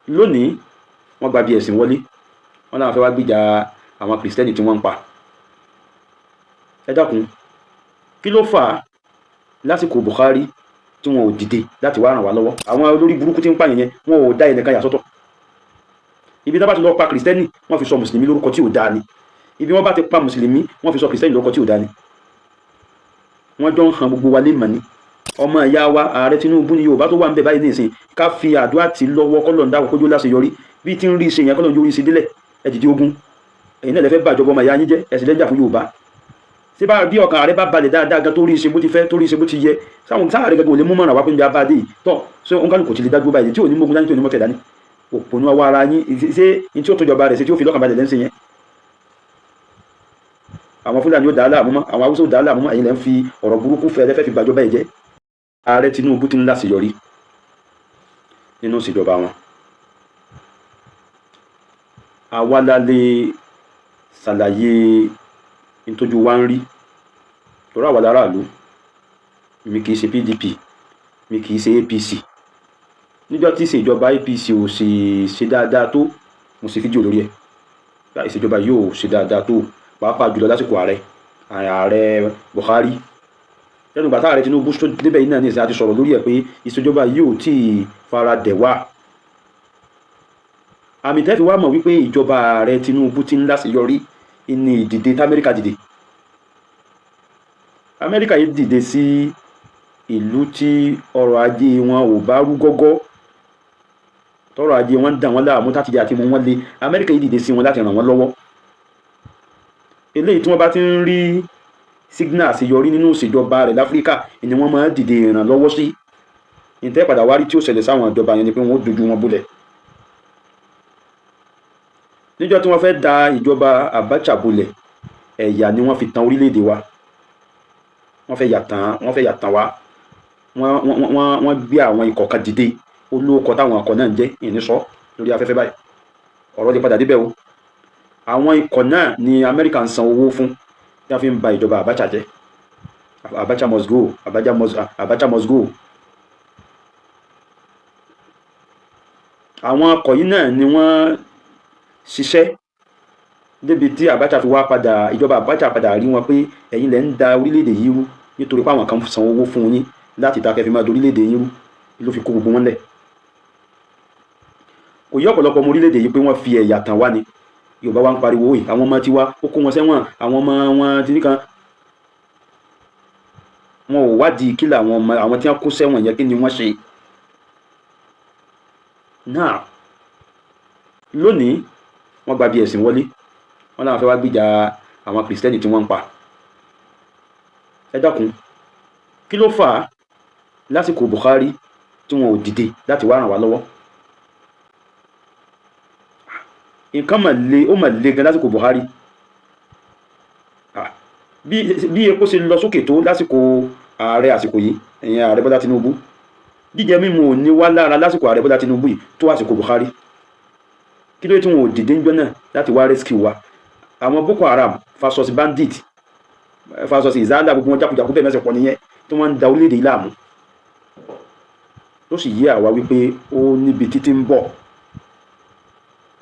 Lónìí, wọ́n gba bí ẹ̀sìn wọlé, wọ́n láwọn fẹ́ wá gbìjà àwọn Kìrìsìtẹ́nì tí wọ́n ń pa. Ẹ dákun, kí ló fà á lásìkò Buhari tí wọn ò dìde láti wá ràn wá lọ́wọ́? Àwọn olórí burúkú tí ń pààyàn yẹn, wọn ò dá ẹnìkan yà sọ́tọ̀. Ibi tí wọ́n bá ti lọ pa Kìrìsìtẹ́nì, wọ́n fi sọ Mùsùlùmí lórúkọ tí ò dáa ni. Ibi wọ́n bá ti pa Mùsùlùmí, wọ́n fi sọ Kìrìsìtẹ́nì lórúkọ tí ò dáa ni. Wọ́n jọ ń han gbogbo wa lé mọ̀ ni. Ọmọ ìyá wa, Ààrẹ Tinubu ní Yorùbá tó wà ń bẹ̀ báyìí nísìn, ká fi àdúrà tí lọ́wọ́ kọ́lọ̀ ń dáwọ́ kójú láṣeyọrí. Bí tí ń rí ṣe yẹn, kọ́lọ̀ ń jórí ṣe délẹ̀. Ẹ dìde ogun. Ẹ̀yin náà lè fẹ́ bàjọba ọmọ ìyá yín jẹ́. Ẹ̀sìn lẹ́jà fún Yorùbá. Ṣé bá bí ọkàn ààrẹ bá balẹ̀ dáadáa gan, tó rí ṣe bó ti fẹ́, tó rí ṣe bó ti yẹ, sáwọn sáà rẹ gẹ́gẹ́ ò lè mú mọ̀ràn wá pé níbi abáde yìí tọ́ ṣé òǹkàlùkù ti lè dágbó báyìí tí ò ní mógun dání, tí ò ní mọ́tẹ̀ dání? Òpònú ọwọ́ ara yín. Ṣé ní tí ó tó jọba rẹ̀ ṣe tí ó fi lọ́kàn balẹ̀ lẹ́sìn yẹn? Àwọn Fúlàní ó dà á láàmú mọ́, àwọn Haúsá ó dà á láàmú mọ́. Ẹ̀yin lẹ́ ń fi ọ̀rọ̀ burúkú fẹ́ lẹ́fẹ́ fi gbàjọba ẹ̀ jẹ́. Ààrẹ Tinubu ti ń láṣeyọrí nínú ìṣèjọba wọn. Àwa la lè ṣàlàyé ntójú wa ń rí torí àwa láràlú. Mi kì í ṣe PDP, mi kì í ṣe APC. Níjọ́ tí ìṣèjọba APC ò sì ṣe dáadáa tó, mo ṣe fídíò lórí ẹ̀. Ìṣèjọba yóò ṣe dáadáa tó, pàápàá jùlọ lásìkò ààrẹ Buhari. Lẹ́nu gbàtà ààrẹ Tinubu tó débẹ̀ yìí náà ní ìsìn àti sọ̀rọ̀ lórí ẹ̀ pé ìṣèjọba yóò tí ì fara dẹ̀ wá. Àmì tẹ́ fi wá mọ̀ wípé ìjọba ààrẹ Tinubu ti ń láṣeyọrí ní ìdìde t'Amẹ́ríkà dìde. Amẹ́ríkà yìí dìde sí ìlú tí ọrọ̀ ajé wọn ò bá rú gọ́gọ́, tọrọ̀ ajé wọn ń dà wọ́n láàmú, tátìjẹ àti mú wọn lé. Amẹ́ríkà yìí dìde sí wọn láti ràn wọ́n lọ́wọ́. Eléyìí tí wọ́n bá ti ń rí signal àṣeyọrí nínú ìṣèjọba rẹ̀ láfíríkà ni wọ́n máa ń dìde ìrànlọ́wọ́ sí. Ìtẹ́ padà wá rí tí ó ṣẹlẹ̀ sáwọn ìjọba yẹn ni pé wọ́n ó dojú wọn bolẹ̀. Níjọ́ tí wọ́n fẹ́ da ìjọba Abacha bolẹ̀, ẹ̀yà ni wọ́n fi tan orílẹ̀-èdè wa. Wọ́n fẹ́ yà tán, wọ́n fẹ́ yà tán wa. Wọ́n gbé àwọn ikọ̀ kan dìde, olóòkọ táwọn ikọ̀ náà ń jẹ́ ìní sọ lórí afẹ́fẹ́ báyìí, ọ̀rọ̀ ti padà débẹ̀ o. Àwọn ikọ̀ náà ni Amẹ́ríkà ń san owó fún tí wọ́n fi ń ba ìjọba Abacha jẹ́. Abacha must go, Abacha must go. Àwọn ọkọ̀ yìí náà ni wọ́n ṣiṣẹ́ débi tí Abacha fi wá padà. Ìjọba Abacha padà rí wọn pé ẹ̀yin lẹ́ ń da orílẹ̀-èdè yìí rú, nítorí pé àwọn kan san owó fún yín láti ta kẹfì máa da orílẹ̀-èdè yín rú, ló fi kó gbogbo wọn lẹ̀. Kò yí ọ̀pọ̀lọpọ̀ ọmọ orílẹ̀-èdè yìí pé wọ́n fi ẹ̀yà tàn wá ni. Yorùbá wa ń pariwo òye àwọn ọmọ tiwa, ó kó wọn sẹ́wọ̀n, àwọn ọmọ wọn ti nìkan. Wọn ò wádìí kí làwọn ọmọ àwọn tí wọ́n kó sẹ́wọ̀n yẹn, kí ni wọ́n ṣe náà. Lónìí, wọ́n gba bí ẹ̀sìn wọlé, wọ́n láwọn fẹ́ wá gbìjà àwọn Kìrìsìtẹ́nì tí wọ́n ń pa. Ẹ dákun, kí ló fà á lásìkò Buhari tí wọn ò dìde láti wá ràn wá lọ́wọ́? Nǹkan mà le, ó mà le gan lásìkò Buhari. Bí epo ṣe lọ sókè tó lásìkò ààrẹ àsìkò yìí, ìyẹn Ààrẹ Bọ́lá Tinubu, jíjẹ mímu ò ní wá lára lásìkò Ààrẹ Bọ́lá Tinubu yìí tó àsìkò Buhari. Kí ló dé tí wọn ò dìde ń gbọ́ náà láti wá rescue wa? Àwọn Boko Haram versus bandit versus Izala, gbogbo wọn jákujàku bẹ́ẹ̀ mẹ́sẹ̀ pọ̀ nìyẹn tí wọ́n ń da orílẹ̀-èdè yìí láàmú, tó sì yé àwa wípé ó níbi títí ń bọ̀,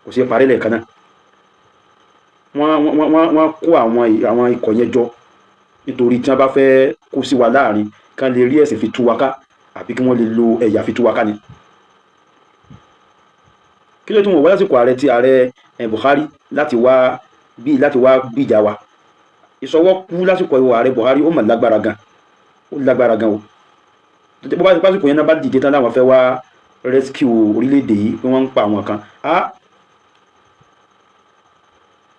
kò sí parí lẹ́ẹ̀kan náà. Wọ́n kó àwọn ikọ̀ yẹn jọ nítorí tí wọ́n bá fẹ́ kó sí wa láàrin, kán lè rí ẹ̀sìn fi tú wa ká, àbí kí wọ́n lè lo ẹ̀yà fi tú wa ká ni. Kí ló tún wọ́n wá lásìkò ààrẹ tí ààrẹ Buhari láti wá gbìjà wa? Ìsọwọ́ kú lásìkò ààrẹ Buhari, ó mà lágbára gan, ó lágbára gan o. Bó bá ti pásìkò yẹn náà bá dìde tán láwọn fẹ́ wá rescue orílẹ̀-èdè yìí pé wọ́n ń pa àwọn kan á,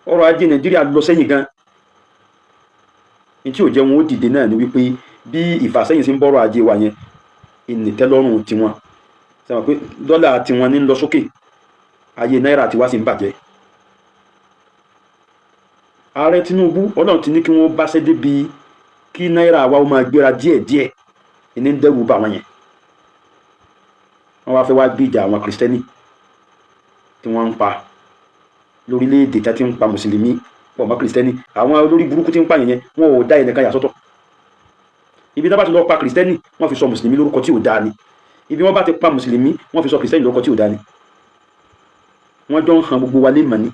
ọrọ̀ ajé Nàìjíríà lọ sẹ́yìn gan. Ní tí ò jẹ́ wọn ó dìde náà ni wípé bí ìfàsẹ́yìn sí ń bọ́rọ̀ ajé wa yẹn, ìnìtẹ́lọ́rùn tiwọn sọ pé dọ́là tiwọn ní ń lọ sókè, ayé náírà tiwa sì ń bàjẹ́. Ààrẹ Tinubu, Ọlọ́run ti ní kí wọ́n báṣẹ́ débi kí náírà wa ó máa gbéra díẹ̀díẹ̀, ní ń dẹ́rù bà wọ́n yẹn. Wọ́n wá fẹ́ wá gbìjà àwọn Kìrìsìtẹ́nì tí wọ́n ń pa lórílẹ̀‐èdè tí wọ́n ti ń pa Mùsùlùmí pọ̀ mọ́ Kìrìsìtẹ́nì. Àwọn olórí burúkú tí ń pààyàn yẹn, wọn ò dá ẹnìkan yà sọ́tọ̀. Ibi tí wọ́n bá ti lọ pa Kìrìsìtẹ́nì, wọ́n fi sọ Mùsùlùmí lórúkọ tí ò dáa ni. Ibi wọ́n bá ti pa Mùsùlùmí, wọ́n fi sọ Kìrìsìtẹ́nì lórúkọ tí ò dáa ni. Wọ́n jọ ń han gbogbo wa lé mọ̀ ni.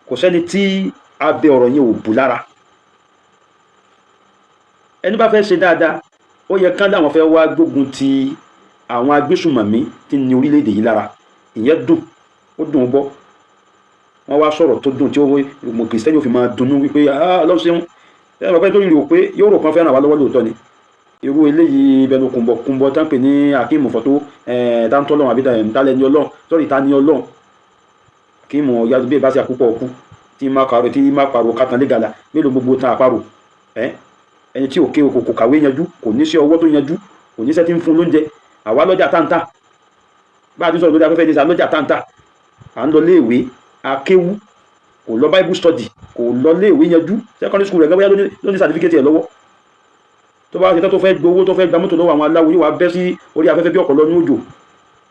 Kò sẹ́ni tí abẹ ọ̀rọ̀ yẹn ò bù lára. Ẹni bá fẹ́ ṣe dáadáa, ó yẹ kán láwọn fẹ́ wá gbógun ti àwọn agbésùmọ̀mí tí ní orílẹ̀-èdè yìí lára. Ìyẹn dùn, ó dùn gbọ́. Wọ́n wá sọ̀rọ̀ tó dùn tí ó mọ̀ kìrìsìtẹ́nì ò fi máa dunnú wípé Ọlọ́run ṣeun. Ẹ mọ̀ pé tó rí rò pé yóò rò kan fẹ́ràn wá lọ́wọ́ lóòótọ́ ni. Irú eléyìí bẹnu kùnbọ̀ kùnbọ̀ tán pè ní Akeem Fọ́tò táńtọ́ lọ́wọ́ àbí tálẹ́ni Ọlọ́run, sọ́rí, ta ni Ọlọ́run. Akeem ọ̀yá bí ìbá sí àkúpọ̀ ọkú tí má kàrò tí má pàrọ̀ kàtàn lé gàlà mélòó gbogbo tán àparò. Ẹni tí òkè kò kàwé yanjú, kò ní sí ọwọ́ tó yanjú, kò ní sẹ́ tí ń fún lóúnjẹ. Àwa lọ́jà táǹtà, bá a ti sọ̀rọ̀ lórí afẹ́fẹ́ ní sá lọ́jà táǹtà, à ń lọ léèwé, akéwú, kò lọ bible study, kò lọ léèwé yanjú. Secondary school rẹ̀ gẹ́gẹ́ ló ní certificate ẹ̀ lọ́wọ́. Tó bá ṣe tán tó fẹ́ gbowó, tó fẹ́ gba mọ́tò lọ́wọ́ àwọn aláwo, yóò wá bẹ́ sí orí afẹ́fẹ́ bí ọ̀pọ̀lọ́ ní òjò,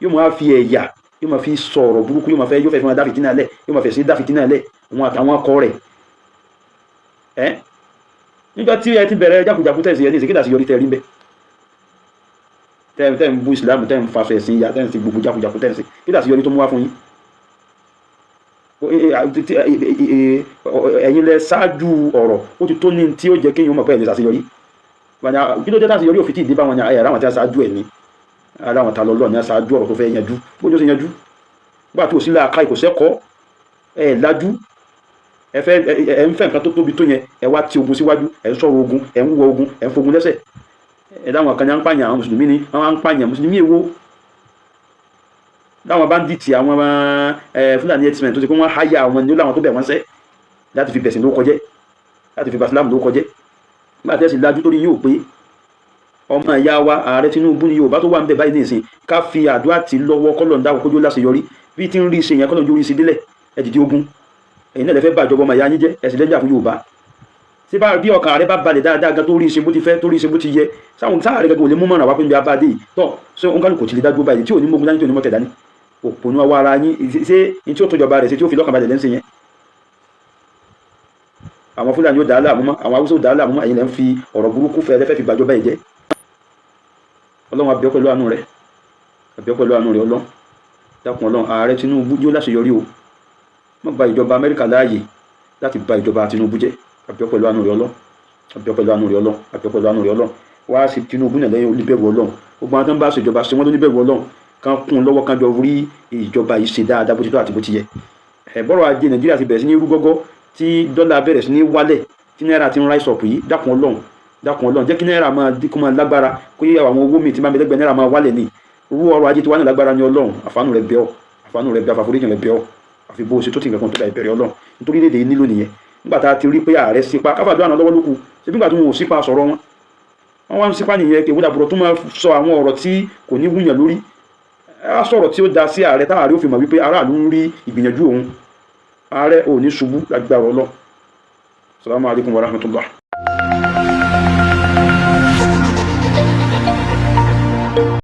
yóò máa fi ẹ̀yà, yóò máa fi sọ̀rọ̀ burúkú, yóò máa fẹ́, yóò fẹ́ fi máa dá fìtínà lẹ̀, yóò máa fẹ́ sí dá fìtínà lẹ̀, òun àtàwọn akọ rẹ̀. Ẹ́ níjọ́ tí ẹ ti bẹ̀rẹ̀ jákujàku tẹ̀sí ẹ ní ìsìnkí dàsí yọrí tẹ̀ rí bẹ́ẹ̀, tẹ́ ń bú ìsìlámù, tẹ́ ń faṣọ ẹ̀sìn ìyá, tẹ́ ń ti gbogbo jákujàku tẹ́ ń ṣe, kí dàsí yọrí tó mú wá fún yín? Ẹ̀yin lẹ ṣáájú ọ̀rọ̀, ó ti tó ní tí ó jẹ́ kéèyàn mọ̀ pé ẹ̀ lè ṣàṣeyọrí. Kí ló dé táṣeyọrí òfin tí ì dé bá wọn ní ẹ̀rọ àwọn tí a ṣáájú ẹ̀ ní ara àwọn ta lọ́lọ́ ní aṣáájú ọ̀rọ̀ tó fẹ́ yanjú, bó ló ṣe yanjú gbà tó sí láàka ìkòsẹ́kọ̀ọ́ ẹ̀ lajú. Ẹ fẹ́ ẹ ń fẹ́ nǹkan tó tóbi tó yẹn, ẹ wá ti ogun síwájú, ẹ ń sọ̀rọ̀ ogun, ẹ ń wúwo ogun, ẹ ń fogun lẹ́sẹ̀. Ẹ dáwọn kan ní à ń pààyàn àwọn mùsùlùmí ni wọ́n ń pààyàn mùsùlùmí. Èwo láwọn bandits, àwọn Fúlàní herdsmen tó ti pé wọ́n háyà àwọn ní láwọn tó bẹ̀ wọ́n sẹ́ láti fi bẹ̀sìn ló kọjẹ́, láti fi bàsílámù ló kọjẹ́. Nígbà tẹ́sí lajú torí yóò pé ọmọ ìyá wa ààrẹ Tinubu ní Yorùbá tó wà ń bẹ̀ báyìí nìsín, ká fi àdúrà tí lọ́wọ́ kọ́lọ̀ ń dáwọ́ kójú láṣeyọrí bí tí ń rí ṣe yẹn, kọ́lọ̀ ń jórí sí délẹ̀. Ẹ dìde ogun, ẹ̀yin náà lè fẹ́ bàjọba ọmọ ìyá yín jẹ́, ẹ̀sìn lẹ́jà fún Yorùbá. Tí bá bí ọkàn ààrẹ bá balẹ̀ dáadáa gan, tó rí ṣe bó ti fẹ́, tó rí ṣe bó ti yẹ, sáwọn sáà rẹ gẹ́gẹ́ ò lè mú mọ̀ràn wá pé níbi abáde yìí tọ́ ṣé òun kálukú ti lè dá dúró báyìí tí ò ní mógun dání, tí ò ní mọ́tẹ̀ dání, òpònú ọwọ́ ara yín ṣé ní tí ó tójọba rẹ̀ ṣe tí ó fi lọ́kàn balẹ̀ lẹ́sìn yẹn. Àwọn Fúlàní yóò dá láàmú mọ́, àwọn Haúsá yóò dá láàmú mọ́, ẹ̀yin lẹ́ ń fi ọ̀rọ̀ burúkú fẹ́ lẹ́fẹ́ fi bàjọba ẹ̀ jẹ́. Ọlọ́run, àbíọ́ pẹ̀lú àánú rẹ̀, àbíọ́ pẹ̀lú àánú rẹ̀. Ọlọ́run, dákun, Ọlọ́run, ààrẹ Tinubu yóò láṣeyọrí o. Má gba ìjọba Amẹ́ríkà láàyè láti ba ìjọba Tinubu jẹ́. Àbíọ́ pẹ̀lú àánú rẹ̀ Ọlọ́run, àbíọ́ pẹ̀lú àánú rẹ̀ Ọlọ́run, àbíọ́ pẹ̀lú àánú rẹ̀ Ọlọ́run. Wá sí Tinubu náà lẹ́yìn oníbẹ̀rù Ọlọ́run. Gbogbo àwọn tó ń bá ṣèjọba, ṣe wọ́n tó níbẹ̀rù Ọlọ́run, kan kún un lọ́wọ́, kan jọ rí ìjọba yìí ṣe dáadáa bó ti tọ́ àti bó ti yẹ. Ẹ̀ bọ́rọ̀ ajé Nàìjíríà ti bẹ̀rẹ̀ sí ní rú gọ́gọ́, tí dọ́là bẹ̀rẹ̀ sí ní wálẹ̀, tí náírà ti ń rise up yìí, dákun Ọlọ́run, dákun Ọlọ́run, jẹ́ kí náírà máa dínkù, máa lágbára, kó yẹ àwọn owó míì tí máa ń bẹ lẹ́gbẹ̀ẹ́ náírà máa wálẹ̀ ní rú ọrọ̀ ajé tí wà ní lágbára ní. Ọlọ́run, àfàánù rẹ̀ bẹ̀ ọ́, àfàánù rẹ̀ bẹ̀ ọ́, àfàforíjì rẹ̀ bẹ̀ ọ́, àfi bó o ṣe tó ti nǹkan kan tó dà ìbẹ̀rẹ̀ Ọlọ́run, nítorí léde yìí nílò nìyẹn. Nígbà tá a ti rí pé ààrẹ sípa káfàdúrà náà lọ́wọ́ lókù ṣe, nígbà tí wọn ò sípa sọ̀rọ̀ wọn, wọn wá ń sípa nìyẹn. Kí ìwúdàbùrọ̀ tó máa sọ àwọn ọ̀rọ̀ tí kò ní wúyàn lórí, á sọ̀rọ̀ tí ó da sí ààrẹ, táàrí ó fi mọ̀ wípé aráàlú ń rí ìgbìyànjú òun. Ààrẹ ò ní ṣubú lágbára Ọlọ́run. Salamu alaykum wa rahmatullah.